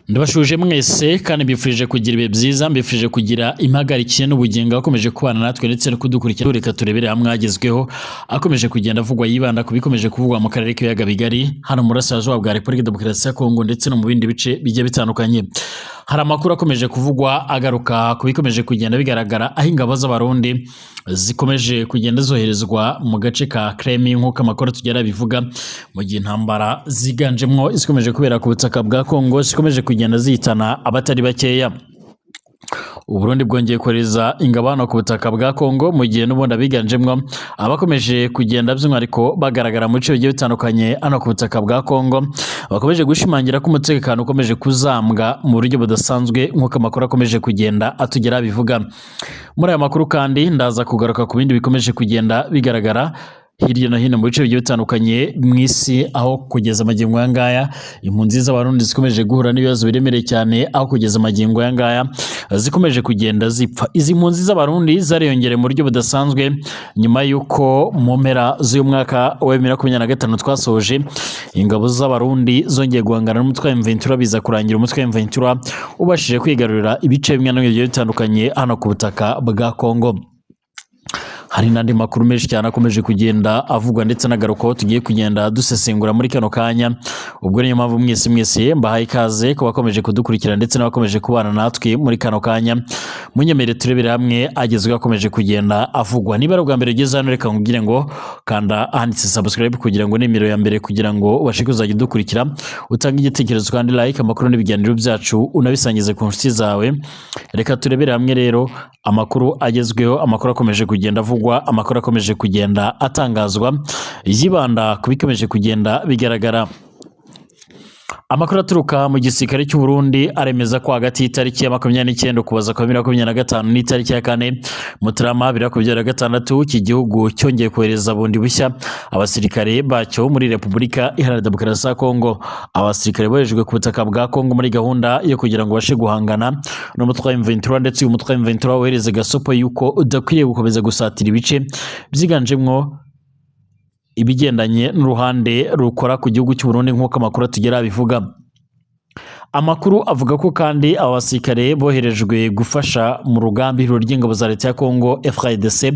Ndabashuje mwese kandi mbifurije kugira ibihe byiza, mbifurije kugira impagarike n'ubugingo akomeje kubana natwe ndetse no kudukurikira. Reka turebere hamwe agezweho akomeje kugenda avugwa, yibanda ku bikomeje kuvugwa mu karere k'ibiyaga bigari hano mu burasirazuba bwa Repubulika Demokarasi ya Kongo ndetse no mu bindi bice bigiye bitandukanye. Hari amakuru akomeje kuvugwa agaruka ku bikomeje kugenda bigaragara aho ingabo z'Abarundi zikomeje kugenda zoherezwa mu gace ka Kremi, nk'uko amakuru tugera bivuga, mu gihe intambara ziganjemwo izikomeje kubera ku butaka bwa Kongo zikomeje kugenda zihitana abatari bakeya. Uburundi bwongeye kohereza ingabo hano ku butaka bwa Kongo, mu gihe n'ubundi abiganjemwo abakomeje kugenda by'umwihariko bagaragara mu bice bigiye bitandukanye hano ku butaka bwa Kongo bakomeje gushimangira ko umutekano ukomeje kuzambwa mu buryo budasanzwe, nk'uko amakuru akomeje kugenda atugera bivuga. Muri aya makuru kandi ndaza kugaruka ku bindi bikomeje kugenda bigaragara hirya no hino mu bice bigiye bitandukanye mu isi, aho kugeza amagingo aya ngaya impunzi z'Abarundi zikomeje guhura n'ibibazo biremereye cyane, aho kugeza amagingo aya ngaya zikomeje kugenda zipfa. Izi mpunzi z'Abarundi zariyongereye mu buryo budasanzwe nyuma y'uko mu mpera z'uyu mwaka wa 2025 twasoje ingabo z'Abarundi zongeye guhangana n'umutwe wa M23, biza kurangira umutwe wa M23 ubashije kwigarurira ibice bimwe na bimwe bigiye bitandukanye hano ku butaka bwa Kongo. Hari n'andi makuru menshi cyane akomeje kugenda avugwa ndetse anagarukaho tugiye kugenda dusesengura muri kano kanya. Ubwo niyo mpamvu mwese mwese mbahaye ikaze ku bakomeje kudukurikira ndetse n'abakomeje kubana natwe muri kano kanya. Munyemere turebere hamwe agezweho akomeje kugenda avugwa. Niba ari ubwa mbere ugeze hano, reka nkubwire ngo kanda ahanditse subscribe kugira ngo nimero ya mbere kugira ngo ubashe kuzajya udukurikira, utange igitekerezo kandi like amakuru n'ibiganiro byacu unabisangize ku nshuti zawe. Reka turebere hamwe rero amakuru agezweho, amakuru akomeje kugenda avugwa, amakuru akomeje kugenda atangazwa yibanda ku bikomeje kugenda bigaragara. Amakuru aturuka mu gisirikare cy'u Burundi aremeza ko hagati y'itariki ya 29 Ukuboza kwa 2025 n'itariki ya 4 Mutarama 2026 iki gihugu cyongeye kohereza bundi bushya abasirikare bacyo muri Repubulika Iharanira Demokarasi ya Kongo. Abasirikare boherejwe ku butaka bwa Kongo muri gahunda yo kugira ngo bashe guhangana n'umutwe wa M23, ndetse uyu mutwe wa M23 wohereze gasopo yuko udakwiriye gukomeza gusatira ibice byiganjemwo ibigendanye n'uruhande rukora ku gihugu cy'u Burundi, nk'uko amakuru atugera bivuga. Amakuru avuga ko kandi aba basirikare boherejwe gufasha mu rugamba ihuriro ry'ingabo za leta ya Kongo FARDC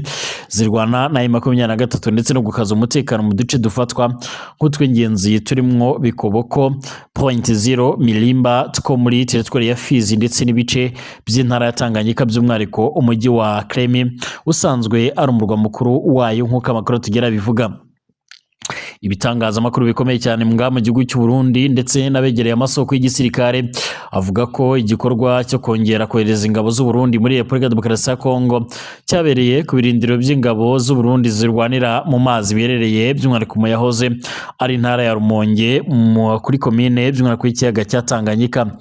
zirwana na M23 ndetse no gukaza umutekano mu duce dufatwa nk'utw'ingenzi turimwo Bikoboko, Point Zero, Milimba two muri teritwari ya Fizi ndetse n'ibice by'intara ya Tanganyika, by'umwihariko umujyi wa Kremi usanzwe ari umurwa mukuru wayo, nk'uko amakuru atugera bivuga. Ibitangazamakuru bikomeye cyane mga mu gihugu cy'u Burundi ndetse n'abegereye amasoko y'igisirikare avuga ko igikorwa cyo kongera kohereza ingabo z'u Burundi muri Repubulika Demokarasi ya Kongo cyabereye ku birindiro by'ingabo z'u Burundi zirwanira mu mazi biherereye by'umwihariko mu yahoze ari intara ya Rumonge kuri komine by'umwihariko y'ikiyaga cya Tanganyika.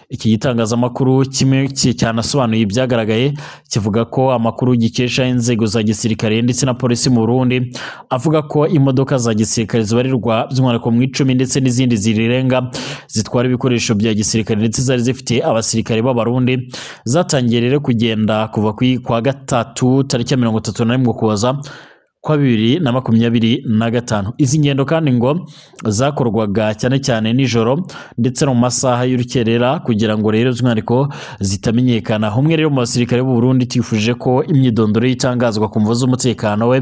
Iki gitangazamakuru kimwe cyanasobanuye ibyagaragaye, kivuga ko amakuru gikesha inzego za gisirikare ndetse na polisi mu Burundi avuga ko imodoka za gisirikare zibarirwa by'umwihariko mu 10 ndetse n'izindi zirenga zitwara ibikoresho bya gisirikare ndetse zari zifite abasirikare b'Abarundi zatangiye rero kugenda kuva kwa gatatu tariki ya 31 Ukuboza kwa 2025. Izi ngendo kandi ngo zakorwaga cyane cyane nijoro ndetse no mu masaha y'urukerera kugira ngo rero by'umwihariko zitamenyekana. Umwe rero mu basirikare b'u Burundi tifuje ko imyidondoro y'itangazwa ku mvo z'umutekano we,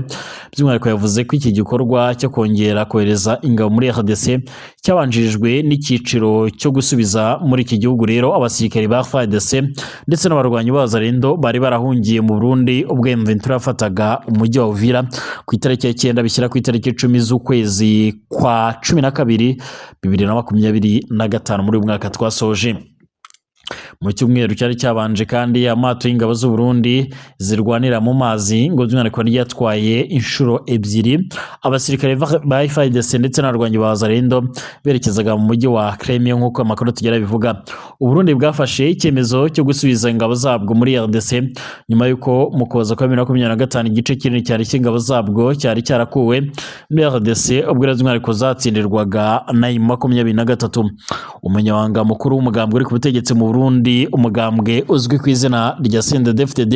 by'umwihariko yavuze ko iki gikorwa cyo kongera kohereza ingabo muri RDC cyabanjirijwe n'icyiciro cyo gusubiza muri iki gihugu rero abasirikare ba FARDC ndetse n'abarwanyi b'Abazalendo bari barahungiye mu Burundi ubwo M23 yafataga umujyi wa Uvira ku itariki ya 9 bishyira ku itariki 10 z'ukwezi kwa 12 2025 muri uyu mwaka twasoje. Mu cyumweru cyari cyabanje kandi amato y'ingabo z'u Burundi zirwanira mu mazi ngo by'umwihariko yatwaye inshuro 2 abasirikare ba FARDC ndetse n'abarwanyi ba Wazalendo berekezaga mu mujyi wa Kremio, nk'uko amakuru tugera bivuga. Uburundi bwafashe icyemezo cyo gusubiza ingabo zabwo muri RDC nyuma y'uko mu Kuboza kwa 2025 igice kinini cyari cy'ingabo zabwo cyari cyarakuwe muri RDC ubwo by'umwihariko zatsindirwaga na M23. Umunyamabanga mukuru w'umugambwe uri ku butegetsi mu Burundi, umugambwe uzwi ku izina rya CNDD-FDD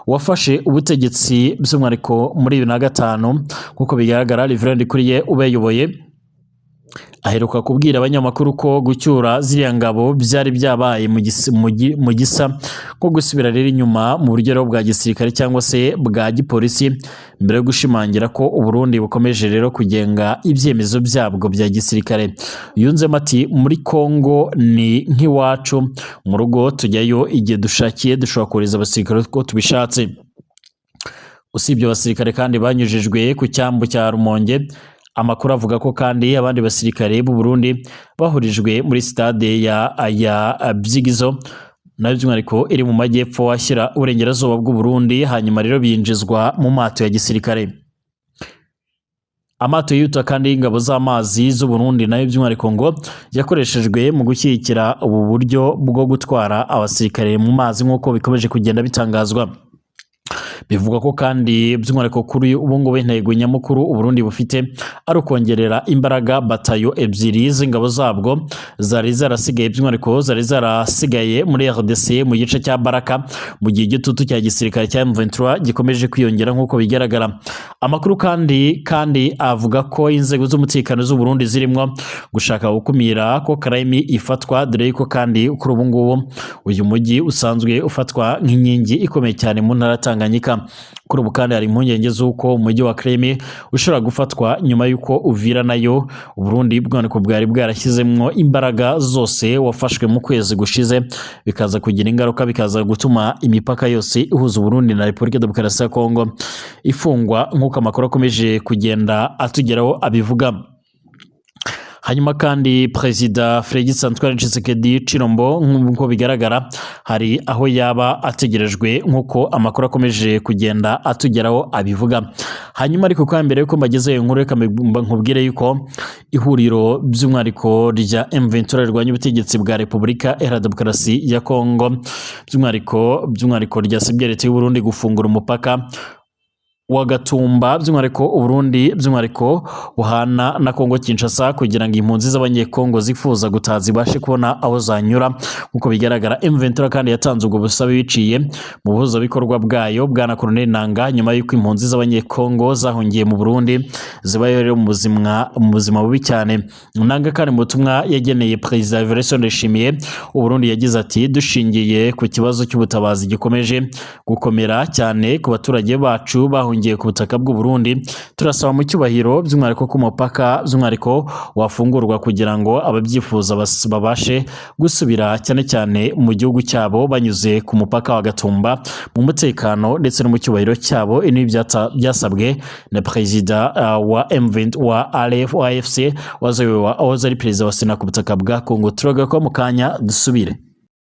wafashe ubutegetsi by'umwihariko muri 2005, nk'uko bigaragara, Reverend Ndikuriye ubeyoboye Aheruka kubwira abanyamakuru ko gucyura ziriya ngabo byari byabaye mu gisa nko gusubira rero inyuma mu buryo rero bwa gisirikare cyangwa se bwa gipolisi, mbere yo gushimangira ko Uburundi bukomeje rero kugenga ibyemezo byabwo bya gisirikare. Yunzemo ati muri Kongo ni nk'iwacu mu rugo, tujyayo igihe dushakiye, dushobora kohereza abasirikare uko tubishatse. Usibye abasirikare kandi banyujijwe ku cyambu cya Rumonge, amakuru avuga ko kandi abandi basirikare b'u Burundi bahurijwe muri stade ya Byigizo, nayo by'umwihariko iri mu majyepfo ashyira uburengerazuba bw'u Burundi, hanyuma rero binjizwa mu mato ya gisirikare. Amato yihuta kandi y'ingabo z'amazi z'u Burundi nayo by'umwihariko ngo yakoreshejwe mu gushyigikira ubu buryo bwo gutwara abasirikare mu mazi, nk'uko bikomeje kugenda bitangazwa. Bivugwa ko kandi by'umwihariko kuri ubu ngubu intego nyamukuru Uburundi bufite ari ukongerera imbaraga batayo 2 z'ingabo zabwo zari zarasigaye, by'umwihariko zari zarasigaye muri RDC mu gice cya Baraka, mu gihe igitutu cya gisirikare cya M23 gikomeje kwiyongera nk'uko bigaragara. Amakuru kandi avuga ko inzego z'umutekano z'u Burundi zirimo gushaka gukumira ko Karayimi ifatwa, dore yuko kandi kuri ubu ngubu uyu mujyi usanzwe ufatwa nk'inkingi ikomeye cyane mu ntara Tanganyika. Kuri ubu kandi hari impungenge z'uko umujyi wa Kremlin ushobora gufatwa nyuma y'uko Uvira nayo Uburundi bwaniko bwari bwarashyizemwo imbaraga zose wafashwe mu kwezi gushize, bikaza kugira ingaruka, bikaza gutuma imipaka yose ihuza Uburundi na Repubulika Demokarasi ya Kongo ifungwa, nk'uko amakuru akomeje kugenda atugeraho abivuga. Hanyuma kandi Perezida Félix Antoine Tshisekedi Tshilombo nk'uko bigaragara hari aho yaba ategerejwe, nk'uko amakuru akomeje kugenda atugeraho abivuga. Hanyuma ariko kwa mbere yuko mbagezeyo inkuru, reka nkubwire yuko ihuriro by'umwihariko rya M23 rirwanya ubutegetsi bwa Repubulika Iharanira Demokarasi ya Kongo, by'umwihariko ryasabye leta y'u Burundi gufungura umupaka wa Gatumba, by'umwihariko Uburundi by'umwihariko buhana na Kongo Kinshasa, kugira ngo impunzi z'abanyekongo zifuza gutaha zibashe kubona aho zanyura. Nk'uko bigaragara M23 kandi yatanze ubwo busabe biciye mu buhuzabikorwa bwayo bwana Colonel Nanga, nyuma y'uko impunzi z'abanyekongo zahungiye mu Burundi zibayeho rero mu buzima bubi cyane. Nanga kandi mu butumwa yageneye Perezida Evariste Ndayishimiye Uburundi yagize ati dushingiye ku kibazo cy'ubutabazi gikomeje gukomera cyane ku baturage bacu bahungiye ku butaka bw'u Burundi, turasaba mu cyubahiro by'umwihariko ku mupaka by'umwihariko wafungurwa kugira ngo ababyifuza babashe gusubira cyane cyane mu gihugu cyabo banyuze ku mupaka wa Gatumba mu mutekano ndetse no mu cyubahiro cyabo. Ibi byasabwe na Perezida wa M20 wa AFC wahoze ari Perezida wa Sena ku butaka bwa Kongo. Turagaruka mu kanya dusubire.